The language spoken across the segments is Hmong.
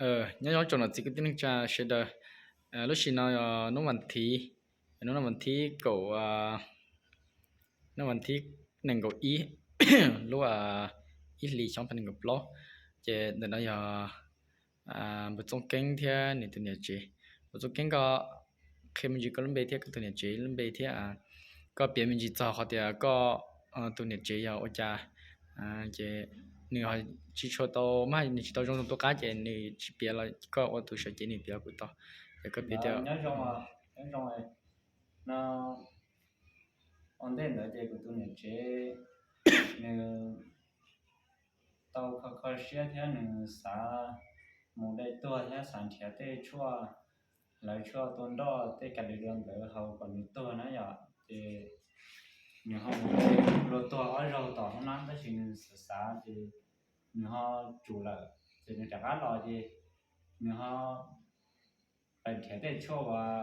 Nyob zoo tsoom niam txiv kwv tij neej tsa sawv daws. Lub sij hawm no yog hnub vas thiv, hnub vas thiv kaum, hnub vas thiv nees nkaum ib lub ib hlis xyoo nees nkaum plaub. Ces ntawm no yog Npawg Txooj Keeb thiab nws tus niam tsev. Npawg Txooj Keeb, koj qhia me ntsis koj lub npe thiab koj tus niam tsev lub npe thiab koj piav me ntsis txog qhov tias koj tus niam tsev yog ua cas, ces nws tsis tshua tau, mas nws tsis tau zoo zoo tu qab ces nws tsis piav los koj ua tus sawv cev nws piav kuv tau. Ces koj piav tias, nyob zoo, nyob zoo no, ua ntej ntawd ces kuv tus niam tsev nws tau kho kho siab thiab nws xav mus dai tuag thiab xav nrhiav tej tshuaj, lawv tshuaj tua nroj tej ka li dua ntawd haus kom nws tuag na yom. Ces nws ho mus dai luag tuag ob zaug tom hoob nab tab sis nws xav xav ces nws ho tsum lawm ces nws rov qab los ces nws ho pais nrhiav tej tshuaj uas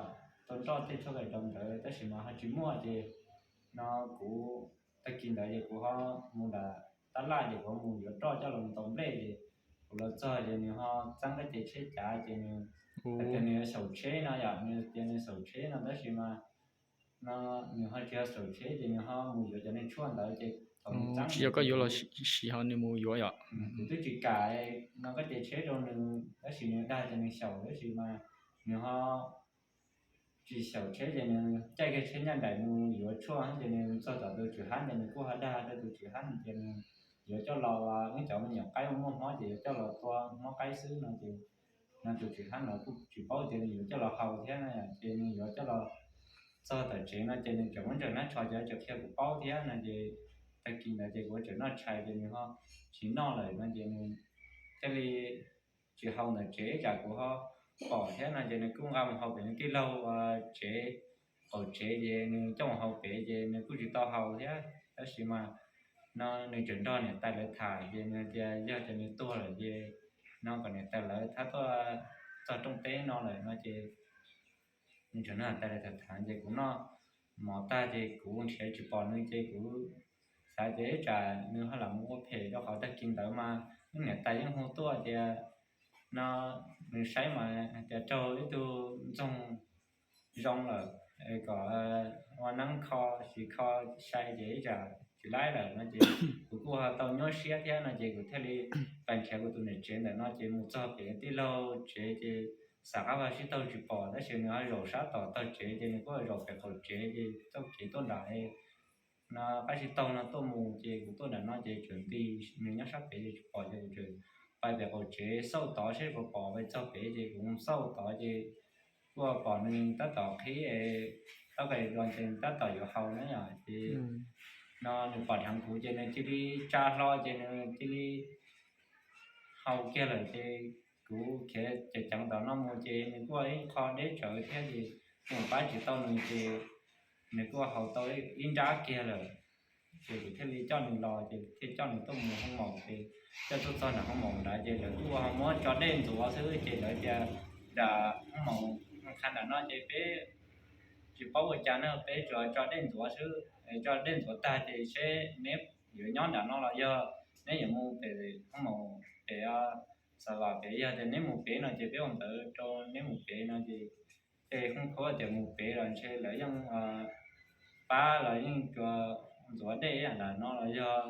tua nroj tej tshuaj ka li dua ntawd tab sis mas ho tsis muaj ces no kuv, tag kis ntawd ces kuv ho mus nram tab laj ces kuv ho mus yuav roj coj los tau nplej ces kuv los txog ces nws ho txeeb kab ces tsheb cav ces nws tias nws yuav xyaum tsheb no yom, nws tias nws xyaum tsheb no tab sis mas no nws ho tsis yog xyaum tsheb ces nws ho mus yuav cov niag tshuaj ntawd ces thaum nws txeeb tsis yog koj yuav los sis ho nws mus yuav yom. Kuv twb tsis kam no kab ces tsheb rau nws tab sis nws dag tias nws xyaum tab sis mas nws ho tsis xyaum tsheb ces nws caij kiag tsheb ncaj nraim mus yuav tshuaj ces nws txog tom tus tswm hab ces nws kuj ho dag rau tus tswm hab ces nws yuav coj los, ib cov me nyuam qaib uas muaj mob ces yuav coj los tua mob qaib xwb no ces no tus tswm hab no kuj tsis paub tias nws yuav coj los haus thiab na ces nws yuav coj los, txog tom tsev no ces nws tseem muab ntsaws hnab tsho ces tseem qhia kuv paub thiab no ces tag kis ntawd ces kuv tseem noj tshais ces nws ho tsis noj lawm no ces nws thiaj li tsis haus ntawm tsev ib tsam kuv ho pom thiab no ces nws kuj nqa mus haus pem nws tij laug tsev, qaum tsev ces nws coj mus haus pem ces nws kuj tsis tau haus thiab tab sis mas no nws tseem nrog niam tais lawv tham ces nws tias yog tias nws tuag lawm ces no kom niam tais lawv thab tuaj txog rooj teb no lawm no ces nws tseem nrog niam tais lawv tham tham ces kuv noj mov tag ces kuv nrhiav tsis pom nws ces kuv xav tias ib tsam nws ho lam mus ua phem rau qhov tag kis ntawd mas niam tais yeej hu tuaj tias no nws saib mas hais tias raug ib tug ntxoog zoo lawm kom ua neeb kho, tsis kho sai ces ib tsam tsis laib lawm no ces kuv kuj ho tau nyuaj siab thiab no ces kuv thiaj li pais nrhiav kuv tus niam tsev ntawm no ces mus txog pem tij laug tsev ces xav qab vaj sib taug tsis pom tab sis nws ho zaum sab tom tog tsev ces nws kuj zaum pem qaum tsev ces txoj kev tuaj nram no qab sib taug no tuaj mus ces kuv tuaj nram no ces tseem nti, nws nyob sab pem ces tsis pom ces kuv tseem pais pem qaum tsev xauj tod seb puas pom, pais txog pem ces kuv mus xauj tod ces kuj pom nws tab tom qhib taub ka los ces tab tom yuav haus na yom ces no nws pom dheev kuv ces nws cia li tsa hlo ces nws cia li haus kiag lawm ces kuv khiav ceev ceev tom no mus ces nws kuj ib qho deb tsawv thiab ces kuv pab tsis tau nws ces nws kuj haus tau ib nrab kiag lawm. Ces kuv thiaj li coj nws los ces thiaj coj nws tuaj mus hoob maum ces coj tuaj txog nram hoob maum nrad ces lawv kuj ho muab tso dej ntxuav xwb ces lawv tias nram hoob maum qha nram no ces peb tsis paub ua cas na, peb tsuas tso dej ntxuav xwb, tso dej ntxuav tag ces seb neb yuav nyob nram no los yog neb yuav mus pem hoob maum pem Xav Vam pem, yog tias neb mus pem no ces peb ua ntawd rau neb mus pem no ces tej hoob khuab tias mus pem los ntshe lawv yeej pab los yeej tsuas ntxuav dej ib yam nram no los yog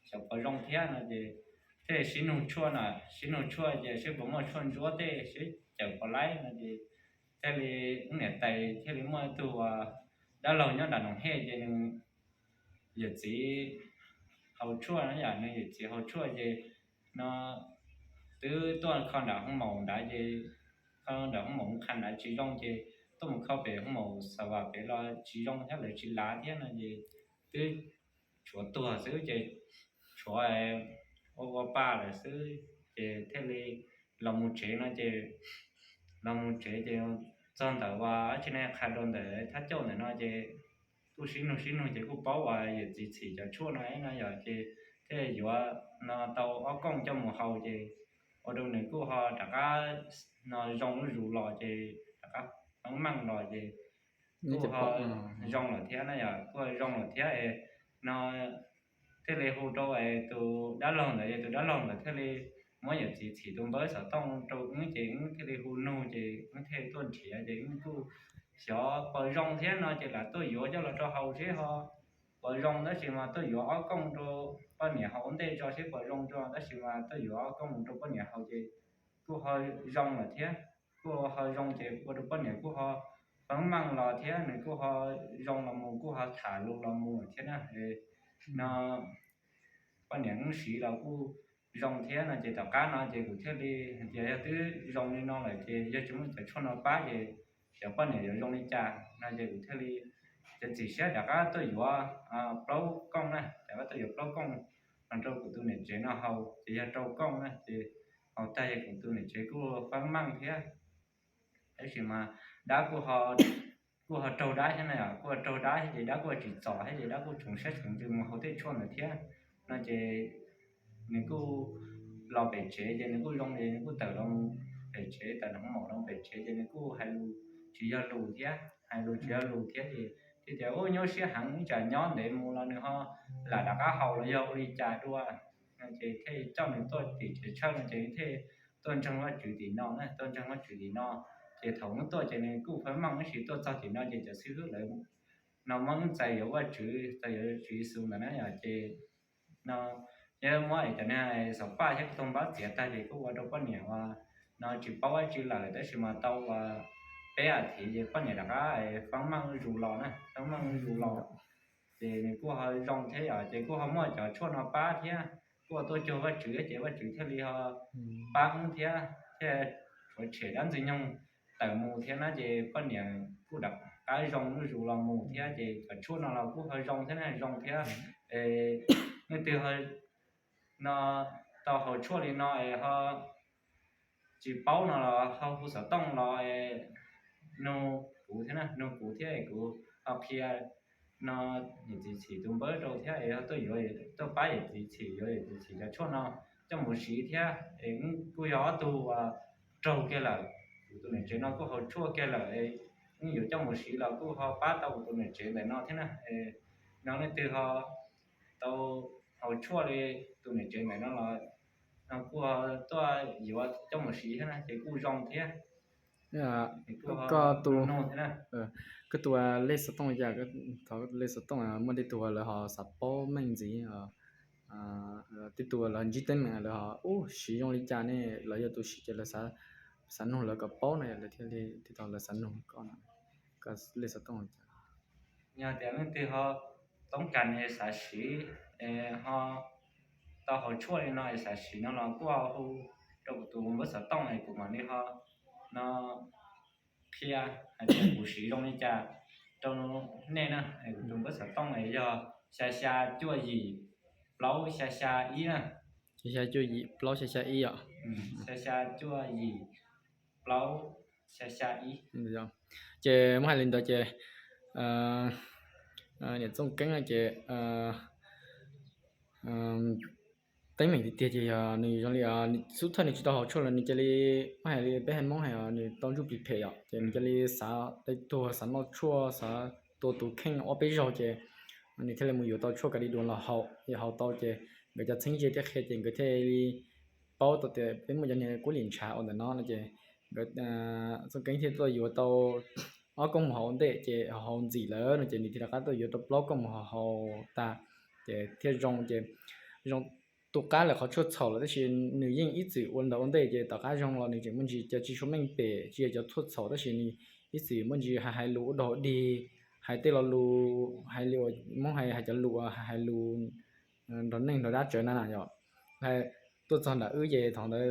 xyov puas zoo thiab no ces thiaj sib nug tshuaj na, sib nug tshuaj ces seb puas muaj tshuaj ntsuab tej seb cawm puas laib no ces thiaj li ub niam tais thiaj li muaj ib tug dab laug nyob nram Noom Hej ces nws yawm txiv haus tshuaj no yom, nws yawm txiv haus tshuaj ces no twb tuaj kho nram hoob maum nrad ces kho nram hoob maum qha nrad tsis zoo ces tuaj mus kho pem hoob maum Xav Vam pem los tsis zoo thiab lawv tsis lav thiab no ces twb tshuav tuag xwb ces tshuav ua ua pa lawm xwb ces thiaj li los mus tsev no ces los mus tsev ces txog ntawm uas dab tsi ne qha rau ntawm thab cauj ntawm no ces kuj sib nug sib nug ces kuj paub uas yawm txiv txhim cov tshuaj no no yom ces thiaj yuav no tau ob kooj coj mus haus ces ua rau nws kuj ho rov qab no zoo zuj zus los ces rov qab pheeb meej los ces kuj ho zoo lawm thiab na yom, kuj ho zoo lawm thiab no thiaj li hu rau tus dab laug ntawd es tus dab laug ntawd thiaj li muab yawm txiv txhim tus npawb xov tooj rau wb ces wb thiaj li hu nug ces wb thiaj tuaj nrhiav ces wb kuj xyov puas zoo thiab no ces lam tuaj yuav coj los rau haus seb ho puas zoo, tab sis mas tuaj yuav ob kooj rau poj niam haus ua ntej tso seb puas zoo tso, tab sis mas tuaj yuav ob kooj rau poj niam haus ces kuj ho zoo lawm thiab. Kuj ho zoo ces ua rau poj niam kuj ho feeb meej los thiab, nws kuj ho zoo los mus, kuj ho tham lus los mus thiab na. No poj niam wb siv los kuj zoo thiab no ces tom qab no ces kuv thiaj li hais tias yog twb zoo li no lawm ces yog tsis muaj cov tshuaj no pab ces xyov poj niam yuav zoo li cas no ces kuv thiaj li txiav txim siab rov qab tuaj yuav plaub kooj na, rov qab tuaj yuav plaub kooj los rau kuv tus niam tsev no haus ces yog rau kooj na ces haus tag ces kuv tus niam tsev kuj feeb meej thiab. Tab sis mas dab kuj ho raug dab thiab na, kuj ho raug dab thiab ces dab kuj tsis txom thiab ces dab kuj tsoom siab tsoom ntsws mus haus tej tshuaj ntawd thiab no ces nws kuj los pem tsev ces nws kuj zoo ces nws kuj tawm los pem tsev, tawm hoo maum los pem tsev ces nws kuj hais lus tsis yog lus thiab, hais lus tsis yog lus thiab ces thiaj tias ub nyuaj siab heev, ib tsam nyob ntev mus los nws ho lam rov qab haus los yog ua li cas dua no ces thiaj coj nws tuaj tim tsev tshawj no ces thiaj tuaj ntseeg Vajtswv tim no na, tuaj ntseeg Vajtswv tim no. Ces thaum nws tuaj ces nws kuj feeb meej, tab sis tuaj txog tim no ces cov xib hwb lawv no muab wb txais yuav Vajtswv, txais yuav Tswv Yexus ntawd na yom ces no, ces muab es cov niag xov paj thiab kuj tau npab txiav tag ces kuj ua rau poj niam uas no tsis paub dab tsi lawm, tab sis mas tau uas peb as thiv ces poj niam rov qab feeb meej zuj zus los na, feeb meej zuj zus los ces nws kuj ho zoo thiab yom, ces kuj ho muaj cov tshuaj no pab thiab, kuj ho tuaj cuag Vajtswv ces Vajtswv thiaj li ho pab wb thiab, thiaj tshuav tshem dab ntxwg nyoog tawm mus thiab na, ces poj niam kuj rov qab zoo zuj zus los mus thiab ces cov tshuaj no los kuj ho zoo thiab na, zoo thiab. Es leej twg no tau haus tshuaj li no es ho tsis paub no los ho hu xov tooj los nug kuv thiab na, nug kuv thiab kuv ho qhia no, yawm txiv txhim tus npawb rau thiab es ho tuaj yuav, tuaj pab yawm txiv txhim, yuav yawm txiv txhim cov tshuaj no coj mus siv thiab es kuj yog ob tug uas raug kiag lawm, kuv tus niam tsev no kuj haus tshuaj kiag lawm, wb yuav coj mus siv los kuj ho pab tau kuv tus niam tsev ntawm no thiab na. No leej twg ho tau haus tshuaj li tus niam tsev ntawm no los no kuj tuaj yuav coj mus siv thiab na ces kuj zoo thiab. Koj tus, koj tus lej xov tooj cas, thov lej xov tooj, muaj tej tug lawv ho xav paub meej ntxiv, tej tug lawv ntsib teeb meem lawv ho ub siv zoo li cas ne, lawv yog tus siv ces lawv xav nug lawv kom paub no lawv thiaj li, tej tug lawv xav nug koj no, koj lej xov tooj cas. Yog tias leej twg ho toob kas es xav siv, ho tau haus tshuaj li no es xav siv no los kuj ho hu rau kuv tus npawb xov tooj es kuv mam li ho no qhia hais tias kuv siv zoo li cas rau nej na. Kuv tus npawb xov tooj es yog xya xya cuaj yim plaub xya xya ib na. Xya xya cuaj yim plaub xya xya ib os. Xya xya cuaj yim plaub xya xya ib. Ces muab hais li ntawd ces niam Txooj Keeb ces teeb meem tiag tiag ces yog nws zoo li xub thawj nws tsis tau haus tshuaj los nws cia li, muab hais li peb hais Hmoob hais nws tau ntsuj plig phem yom, ces nws cia li xav, tej tug xav noj tshuaj, xav tua tus kheej ob peb zaug ces nws thiaj li mus yuav tau tshuaj kav li dua los haus, yog haus tau ces nkawd cov txheeb ze thiaj qhia ces nkawd thiaj li paub tau tias peb muaj cov niag kub lim ntshav uas ntawm no no ces nkawd, Txooj Keeb thiaj tuaj yuav tau ob kooj mus haus ua ntej ces haus ntxim lawm no ces nws thiaj rov qab tuaj yuav tau plaub kooj mus haus tag ces thiaj zoo ces zoo tu qab lawm qhov tshuaj txhaum lawm tab sis nws yeej ib txwm ua ntawd ua ntej ces tom qab zoo los nws tseem muaj ntsis cov tsis tshua meej pem tsis yog cov tshuaj txhaum tab sis nws ib txwm muaj ntsis hais lus ua dog ua dig, hais tej lo lus hais li uas Hmoob hais, hais cov lus uas hais lus nrog neeg nrog dab tsawv na na yom. Hais tuaj txog nram wb ces thaum ntawd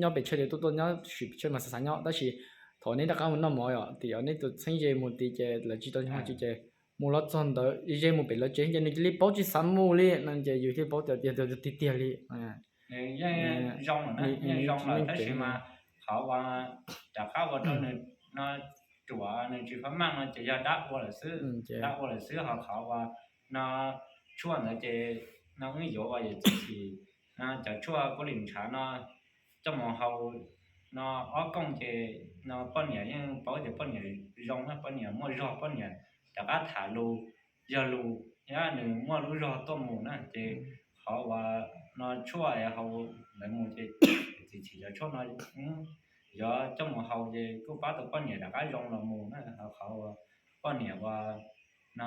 nyob pes tsawg ces tuaj tuaj nyob sim pes tsawg mas xav xav nyob tab sis thaum nej rov qab mus noj mov yom, tim nej tus txheeb ze mus tid ces lawv tsis tau nyob tsis ces mus los txog ntawd ze mus pem lawv tsev ces nws cia li paub tsis xav mus li no ces yus thiaj paub tias tiag tiag li. Yeej zoo lawm tab sis mas qhov uas rov qab ua rau nws no ruam nws tsis fab maj no ces yog dab ua lawm xwb, dab ua lawm xwb. Ho qhov uas no tshuaj ntawd ces no wb yuav uas yawm txiv txhim no cov tshuaj kub lim ntshav no coj mus haus no ob kooj ces no poj niam yeej paub tias poj niam zoo na, poj niam muaj zog, poj niam rov qab tham lus yog lus thiab nws muaj lub zog tuaj mus na ces qhov uas no tshuaj haus Lawv mus ces txiv txhim cov tshuaj no yuav coj mus haus ces kuj pab tau poj niam rov qab zoo los mus na. Qhov poj niam uas no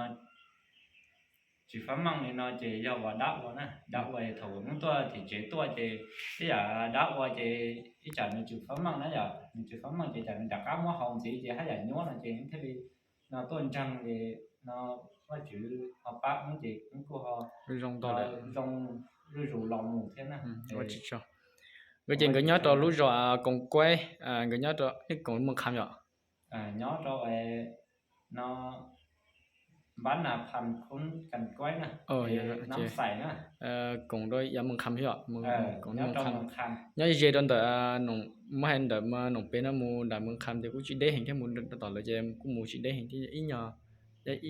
tsis fab meej li no ces yog uas dab ua na. Dab ua thaum hnub tuaj tim tsev tuaj ces ib yam dab ua ces ib tsam nws tsis fab meej na, yog nws tsis fab meej ces tsam nws rov qab muab haus ntxiv ces haj yam nyuab no ces thiaj li no tuaj ntseeg ces no Vajtswv ho pab ub ces kuj ho zoo zuj zus los mus thiab na. Nkawd ces nkawd nyob rau lub zos Koom Kuaib, nkawd nyob rau Koom Muas Kham yom? Nyob rau no Npab Nas Pham Khun Kam Kuaib na, Nab Xais na. Koom rau yav Muas Kham yom? Nyob ze rau ntawm, muab hais ntawm Noom Pem no mus nram Muas Kham ces kuj tsis deb heev thiab, mus rau tom lawv ces kuj mus tsis deb heev thiab, ib nyuag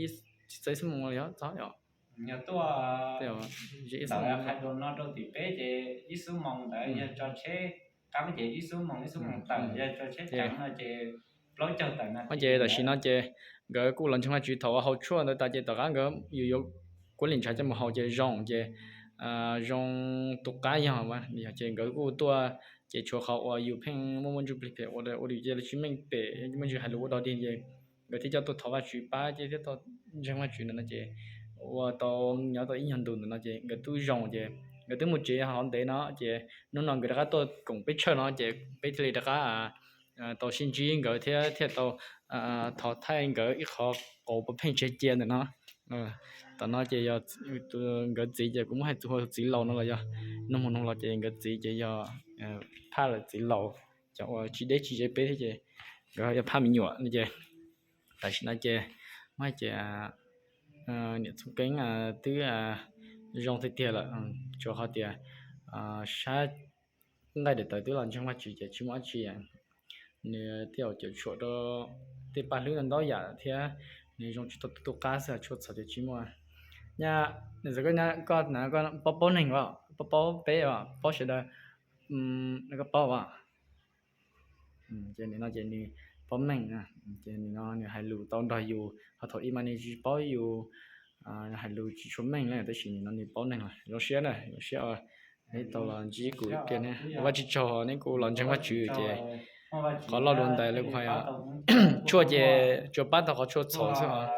ib txhiab xuab moos los yog txog yom. Ib xuab moos no rau tim peb ces ib xuab moos ntawd yog tso tsheb qab ces ib xuab moos ib xuab moos tawm, yog tso tsheb ceev no ces plaub caug tawm na. Ces tam sim no ces nkawd kuj los ntseeg Vajtswv thaum uas haus tshuaj ntawd tas ces tom qab nkawd yus yuav kuab li ntshav coj mus haus ces zoo ces zoo tus qab yog ces nkawd kuj tuaj ces tshuav qhov uas yus pheej muaj muaj ntsuj plig phem ua ua li ces lawv tsis meej pem, muaj ntsis hais lus ua dog dig ces nkawd thiaj coj tuaj thov Vajtswv pab ces thiaj tau ntseeg Vajtswv ntawm no ces ua tau nyob tau ib nyuag ntus ntawm no ces nkawd twb zoo ces nkawd twb mus tsev hov ntev no ces hnub no nkawd rov qab tuaj koom peb tsawg no ces peb thiaj li rov qab tau sib ntsib nkawd thiab thiaj tau thov thaij nkawd ib qho quas puav pheej tseg cia ntawm no. Tom no ces yog nkawd txiv ces kuv muab hais txog txiv laus no los yog nug mus nug los ces nkawd txiv ces yog phaj lawm txiv laus, cov uas tsis deb tsis ze peb thiab ces nkawd yog phaj me nyuam no ces tam sim no ces muab hais ces niam Txooj Keeb twb zoo tiag tiag lawm, tsuas qhov tias sab nqaij daim tawv twb los ntseeg Vajtswv ces tsis muaj dab tsi. Nws thiaj cam tshuam rau tej paj hlwb ntau yam thiab nws zoo tsis tau tu qab xwb, tshuaj txhaum ces tsis muaj. Nyab, nws txawm koj nyab koj na, koj paub paub neeg os, paub paub peb os, paub sawv daws, koj paub os. Ces nim no ces nws paub meej, ces nim no nws hais lus tau nrog yus, ho thaum ub mas nws tsis paub yus, hais lus tsis tshua meej na, tab sis nim no nws paub neeg lawm. Zoo siab na, zoo siab uas neb tau los ntsib kuv ib pliag ne. Ua Vajtswv tsaug neb kuj los ntseeg Vajtswv ces qhov loj dua ntais lawv kuj hais tshuaj ces tsuas pab tau qhov tshuaj txhaum xwb os.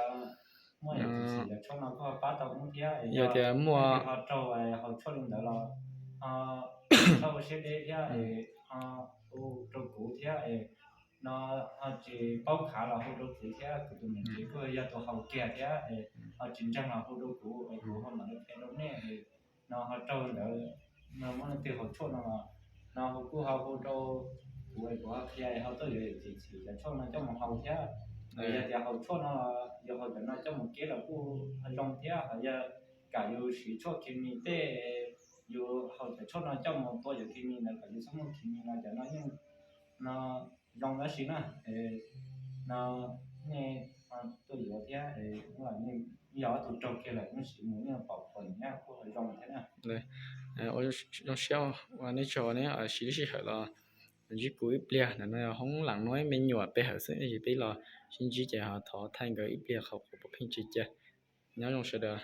Yog tias muaj no ho tsis paub khav los hu rau kuv thiab, kuv tus niam tsev kuj yog tus haus kiag thiab, ho tsis ntseeg los hu rau kuv, kuv ho mam li qhia rau nej. No ho raug ntawd, muaj leej twg haus tshuaj no los no kuj ho hu rau kuv, kuv ho qhia ho tuaj yuav yam txiv txhim cov tshuaj no coj mus haus thiab. Yog tias haus tshuaj no los yus haus cov no coj mus keb los kuj ho zoo thiab, ho yog kam yus siv tshuaj khi mi tej, yus haus cov tshuaj no coj mus tua yus khi mi ntawd kom yus txhob muaj khi mi no cov no yeej no zoo tab sis na. No nej tuaj yuav thiab, yog tus raug kiag lawm nej siv mus yeej pom pom nyab kuj ho zoo thiab na. Zoo siab uas neb tsaug neb siv lub sij hawm los ntsib kuv ib pliag. Ntawm no yog hoob lam nuab me nyuam pe hawm xwb, yog peb los sib ntsib ces ho thov thaij nkawd ib pliag qhov quas puav pheej tseg cia. Nyob zoo sawv daws.